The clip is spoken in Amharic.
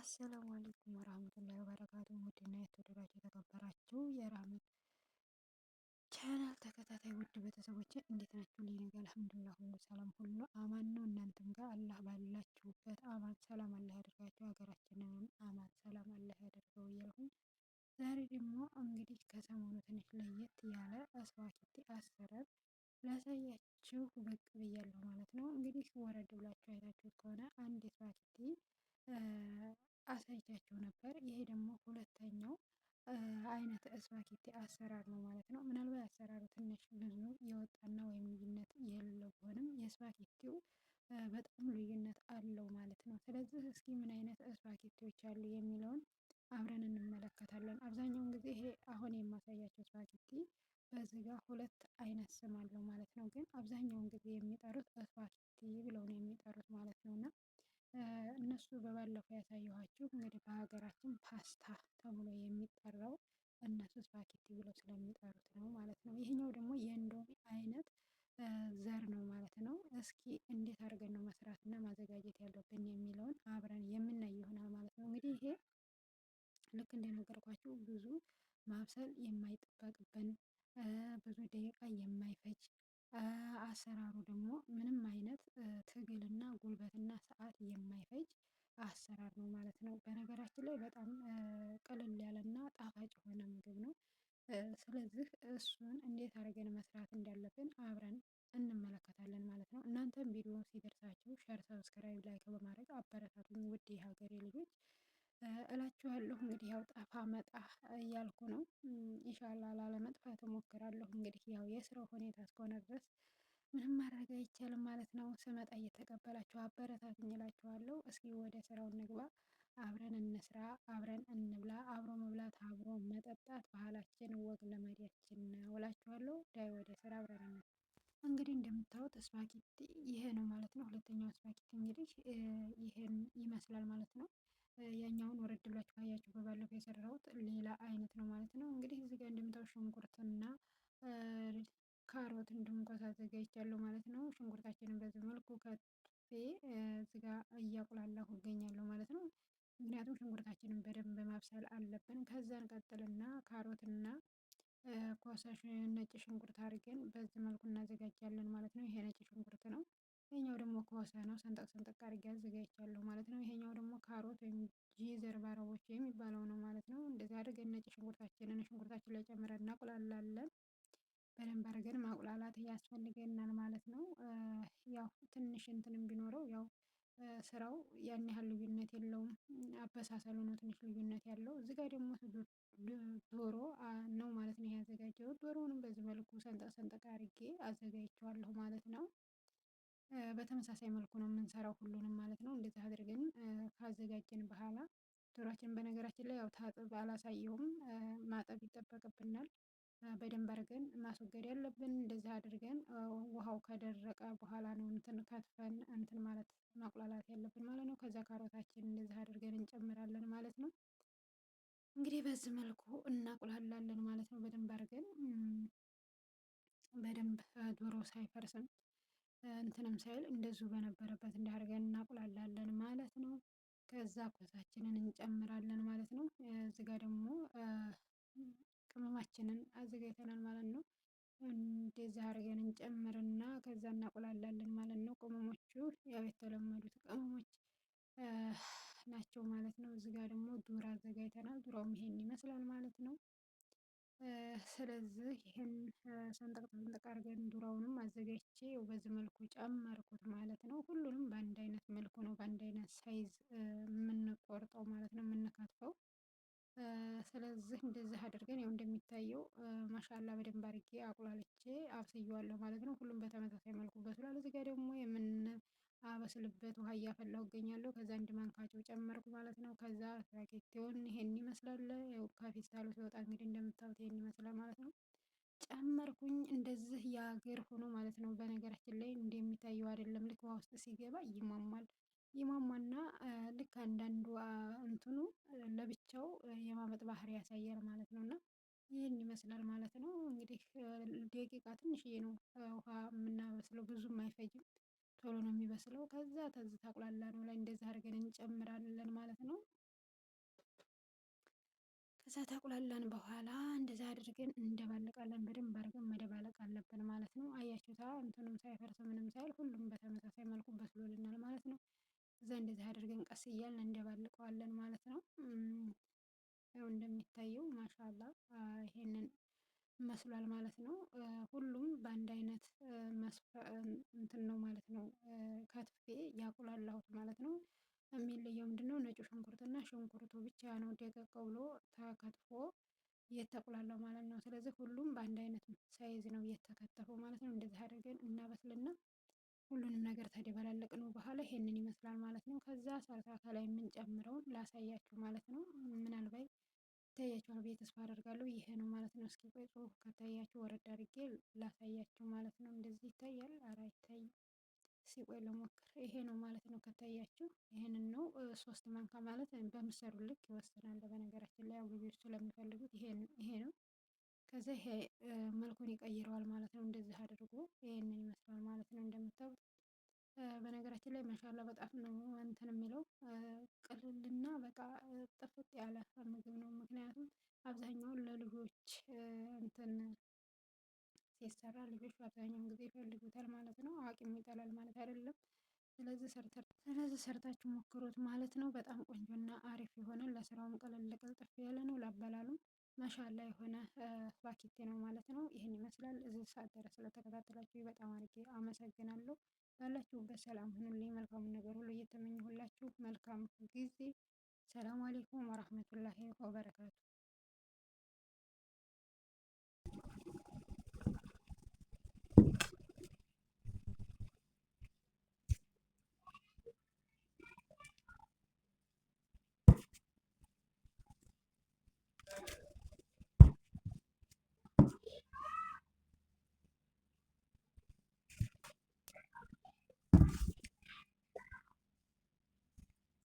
አሰላሙ አለይኩም ወራህመቱላሂ ወበረካቱ። ውድና የተወደዳችሁ የተከበራችሁ የራህመት ቻናል ተከታታይ ውድ ቤተሰቦች እንዴት ናችሁ? እኔ ጋር አልሐምዱሊላህ ሁሉ ሰላም ሁሉ አማን ነው። እናንተም ጋር አላህ ባላችሁበት አማን ሰላም አላህ ያደርጋችሁ፣ ሀገራችንንም አማን ሰላም አላህ ያደርገው እያልኩኝ ዛሬ ደግሞ እንግዲህ ከሰሞኑ ትንሽ ለየት ያለ ስፓጌቲ አሰራር ላሳያችሁ ብቅ ብያለሁ ማለት ነው። እንግዲህ ወረድ ብላችሁ አይታችሁት ከሆነ አንድ ስፓጌቲ አሳይቻችሁ ነበር። ይሄ ደግሞ ሁለተኛው አይነት ስፓጌቲ አሰራር ነው ማለት ነው። ምናልባት አሰራሩ ትንሽ ብዙ የወጣና ወይም ልዩነት የሌለው ቢሆንም የስፓጌቲው በጣም ልዩነት አለው ማለት ነው። ስለዚህ እስኪ ምን አይነት ስፓጌቲዎች አሉ የሚለውን አብረን እንመለከታለን። አብዛኛውን ጊዜ ይሄ አሁን የማሳያቸው ስፓጌቲ በዚህ ጋር ሁለት አይነት ስም አለው ማለት ነው። ግን አብዛኛውን ጊዜ የሚጠሩት ስፓጌቲ ብለው ነው የሚጠሩት ማለት ነው። እና እነሱ በባለፈው ያሳየኋችሁ እንግዲህ በሀገራችን ፓስታ ተብሎ የሚጠራው እነሱ ስፓጌቲ ብለው ስለሚጠሩት ነው ማለት ነው። ይሄኛው ደግሞ የእንዶሚ አይነት ዘር ነው ማለት ነው። እስኪ እንዴት አድርገን ነው መስራትና ማዘጋጀት ያለብን የሚለውን አብረን የምናይ ይሆናል ማለት ነው። እንግዲህ ይሄ ልክ እንደነገርኳችሁ ብዙ ማብሰል የማይጠበቅብን፣ ብዙ ደቂቃ የማይፈጅ፣ አሰራሩ ደግሞ ምንም አይነት ትግልና ጉልበትና ሰዓት የማይፈጅ አሰራር ነው ማለት ነው። በነገራችን ላይ በጣም ቀለል ያለና ጣፋጭ የሆነ ምግብ ነው። ስለዚህ እሱን እንዴት አድርገን መስራት እንዳለብን አብረን እንመለከታለን ማለት ነው። እናንተም ቪዲዮ ሲደርሳችሁ share፣ subscribe፣ like በማድረግ አበረታቱኝ ውድ የሀገሬ ልጆች እላችኋለሁ። እንግዲህ ያው ጠፋ መጣ እያልኩ ነው። ኢንሻላ ላለመጥፋት እሞክራለሁ። እንግዲህ ያው የስራው ሁኔታ እስከሆነ ድረስ ምንም ማድረግ አይቻልም ማለት ነው። ስመጣ እየተቀበላችሁ አበረታቱኝ እላችኋለሁ። እስኪ ወደ ስራው እንግባ፣ አብረን እንስራ፣ አብረን እንብላ። አብሮ መብላት አብሮ መጠጣት ባህላችን፣ ወግ ልማዳችን ነው እላችኋለሁ። ዳይ ወደ ስራ አብረን እንግዲህ እንደምታዩት ስፓጌቲ ይሄ ነው ማለት ነው። ሁለተኛው ስፓጌቲ እንግዲህ ይሄን ይመስላል ማለት ነው። ያኛውን ወረድ ብላችሁ ካያችሁ በባለፈው የሰራሁት ሌላ አይነት ነው ማለት ነው። እንግዲህ እዚህ ጋር እንደምታዩት ሽንኩርትና ካሮት እንዲሁም ኮሳ አዘጋጅቻለሁ ማለት ነው። ሽንኩርታችንን በዚህ መልኩ ከትፌ እዚህ ጋር እያቁላላሁ እገኛለሁ ማለት ነው። ምክንያቱም ሽንኩርታችንን በደንብ ማብሰል አለብን። ከዛን ቀጥልና ካሮትና ኮሳ ነጭ ሽንኩርት አድርገን በዚህ መልኩ እናዘጋጃለን ማለት ነው። ይሄ ነጭ ሽንኩርት ነው። ይሄኛው ደግሞ ኮሳ ነው። ሰንጠቅ ሰንጠቅ አድርጌ አዘጋጅቻለሁ ማለት ነው። ይሄኛው ደግሞ ካሮት ወይም ጂዘር ባረቦች የሚባለው ነው ማለት ነው። እንደዚህ አድርገን ነጭ ሽንኩርታችንን ሽንኩርታችን ላይ ጨምረን እናቁላላለን። በደንብ አድርገን ማቁላላት ያስፈልገናል ማለት ነው። ያው ትንሽ እንትንም ቢኖረው ያው ስራው ያን ያህል ልዩነት የለውም። አበሳሰሉ ነው ትንሽ ልዩነት ያለው። እዚህ ጋር ደግሞ ዶሮ ነው ማለት ነው ያዘጋጀሁት። ዶሮውንም በዚህ መልኩ ሰንጠቅ ሰንጠቅ አድርጌ አዘጋጅቼዋለሁ ማለት ነው። በተመሳሳይ መልኩ ነው የምንሰራው ሁሉንም ማለት ነው። እንደዚህ አድርገን ካዘጋጀን በኋላ ዶሯችን በነገራችን ላይ ያው ታጥብ አላሳየውም፣ ማጠብ ይጠበቅብናል። በደንብ አድርገን ማስወገድ ያለብን እንደዚህ አድርገን ውሃው ከደረቀ በኋላ ነው እንትን ከትፈን እንትን ማለት ማቁላላት ያለብን ማለት ነው። ከዛ ካሮታችን እንደዚህ አድርገን እንጨምራለን ማለት ነው። እንግዲህ በዚህ መልኩ እናቁላላለን ማለት ነው። በደንብ አድርገን በደንብ ዶሮ ሳይፈርስም እንትንም ሳይል እንደዚሁ በነበረበት እንዳደርገን እናቁላላለን ማለት ነው። ከዛ ኮሳችንን እንጨምራለን ማለት ነው። እዚህ ጋር ደግሞ ቅመማችንን አዘጋጅተናል ማለት ነው። እንደዛ አድርገን እንጨምርና ከዛ እናቁላላለን ማለት ነው። ቅመሞቹ ያው የተለመዱት ቅመሞች ናቸው ማለት ነው። እዚህ ጋር ደግሞ ዱር አዘጋጅተናል። ዱራውም ይሄን ይመስላል ማለት ነው። ስለዚህ ይህን ሰንጠቅ ሰንጠቅ አድርገን ዱራውንም አዘጋጅቼ በዚህ መልኩ ጨመርኩት ማለት ነው። ሁሉንም በአንድ አይነት መልኩ ነው፣ በአንድ አይነት size የምንቆርጠው ማለት ነው፣ የምንከትፈው። ስለዚህ እንደዚህ አድርገን ያው እንደሚታየው ማሻላ በደንብ አድርጌ አቁላልቼ አብስየዋለሁ ማለት ነው። ሁሉም በተመሳሳይ መልኩ በስሏል። እዚህ ጋር ደግሞ የምናበስልበት ውሃ እያፈላሁ እገኛለሁ። ከዛ አንድ ማንካ ጨው ጨመርኩ ማለት ነው። ከዛ ስፓጌቲውን ይሄን ይመስላል። ያው ከፌስታሉ ሲወጣ እንግዲህ እንደምታዩት ይሄን ይመስላል ማለት ነው። ጨመርኩኝ እንደዚህ የሀገር ሆኖ ማለት ነው። በነገራችን ላይ እንደሚታየው አይደለም። ልክ ውሃ ውስጥ ሲገባ ይሟሟል። ይሟሟና ልክ አንዳንዱ እንትኑ ለብቻው የማመጥ ባህሪ ያሳያል ማለት ነው። እና ይህን ይመስላል ማለት ነው። እንግዲህ ደቂቃ ትንሽዬ ነው ውሃ የምናበስለው፣ ብዙም አይፈጅም፣ ቶሎ ነው የሚበስለው። ከዛ ተዝ ታቁላላ ነው ላይ እንደዚህ አድርገን እንጨምራለን ማለት ነው። ከዛ ታቁላላን በኋላ እንደዛ አድርገን እንደባለቃለን። በደንብ አድርገን መደባለቅ አለብን ማለት ነው። አያችሁታ እንትኑም ሳይፈርስ ምንም ሳይል ሁሉም በተመሳሳይ መልኩ በስሎልናል ማለት ነው። እዛ እንደዚህ አድርገን ቀስ እያልን እንደባልቀዋለን ማለት ነው። ያው እንደሚታየው ማሻላ ይሄንን መስሏል ማለት ነው። ሁሉም በአንድ አይነት እንትን ነው ማለት ነው። ከትፌ ያቁላላሁት ማለት ነው። የሚለየው ምንድነው? ነጭ ሽንኩርትና ሽንኩርቱ ብቻ ነው ደቀቅ ብሎ ተከትፎ እየተቁላላው ማለት ነው። ስለዚህ ሁሉም በአንድ አይነት size ነው እየተከተፈው ማለት ነው። እንደዚህ አድርገን እናበስልና ሁሉንም ነገር ተደበላለቅነው በኋላ ይሄንን ይመስላል ማለት ነው። ከዛ ሳልሳ ከላይ የምንጨምረውን ላሳያችሁ ማለት ነው። ምናልባት ይታያችኋል ብዬ ተስፋ አደርጋለሁ። ይሄ ነው ማለት ነው። እስኪ ቆይ ጽሁፍ ከታያችሁ ወረድ አድርጌ ላሳያችሁ ማለት ነው። እንደዚህ ይታያል። ኧረ አይታይም። ሲቆይ ልሞክር። ይሄ ነው ማለት ነው። ከታያችሁ ይሄንን ነው 3 ማንካ ማለት በምሰሩ ልክ ይወሰናል። በነገራችን ላይ ያው ልጆች ስለሚፈልጉት ይሄ ነው። ከዛ ይሄ መልኩን ይቀይረዋል ማለት ነው። እንደዚህ አድርጎ ይሄንን ይመስላል ማለት ነው እንደምታዩት። በነገራችን ላይ ማሻላ በጣም ነው እንትን የሚለው ቅልልና በቃ ጥፍጥ ያለ ምግብ ነው። ምክንያቱም አብዛኛውን ለልጆች እንትን ሲሰራ ልጆች አብዛኛውን ጊዜ ይፈልጉታል ማለት ነው። አዋቂም ይጠላል ማለት አይደለም። ስለዚህ ሰርታችሁ ሞክሩት ማለት ነው። በጣም ቆንጆና አሪፍ የሆነ ለስራውም ቀለል ቅልጥፍ ያለ ነው። ለአበላሉም ማሻላ የሆነ ስፓጌቲ ነው ማለት ነው። ይህን ይመስላል። እዚህ ሰዓት ድረስ ስለተከታተላችሁ በጣም አድርጌ አመሰግናለሁ። ባላችሁበት ሰላም ሁኑልኝ። መልካሙን ነገር ሁሉ እየተመኘሁላችሁ መልካም ጊዜ። ሰላም አሌይኩም ወራህመቱላሂ ወበረካቱ።